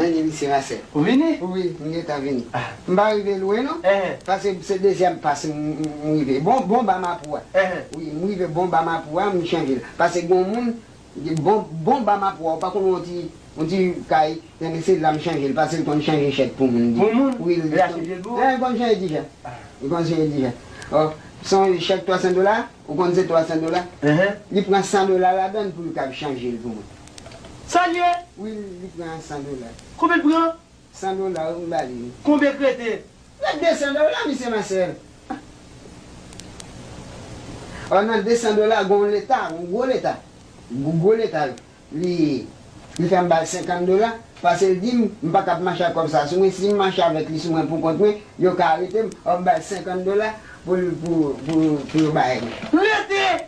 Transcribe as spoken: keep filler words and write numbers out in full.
Vini, misye Marcel. Ou vini? Wi, m gentan vini. M pa rive lwen non. Paske se dezyèm pas m, m, m rive. Bon, bon ba mapou a. Wi, m rive bon ba mapou a, m chanje l. Paske gon moun, bon, bon ba mapou a, ou pa konn yon ti, yon ti kay, men se la m chanje l. Paske l konn chanje chèk pou moun. Pou moun? Wi, l konn chanje ti chèk. Li konn chanje ti chèk. Se yon chèk twa san dola, ou konn se twa san dola. Li pran san dola ladan l pou l kab chanje l pou mwen. Sa l ye? Wi, li pran san dola. Konbyen l pran? San dola, wi, m ba li. Konbyen k rete? Rete de san dola, misye Marcel. Ò, nan de san dola, gon leta, gon gwo leta. Gon gwo leta, li, li fè m ba l senkant dola, paske l di m, m pa kab mache ak kòb sa sou mwen, si m mache avèk li sou mwen pou kont mwen, yo ka arete m, ò, m ba l senkant dola pou, pou, pou, pou yo bay mwen. Rete!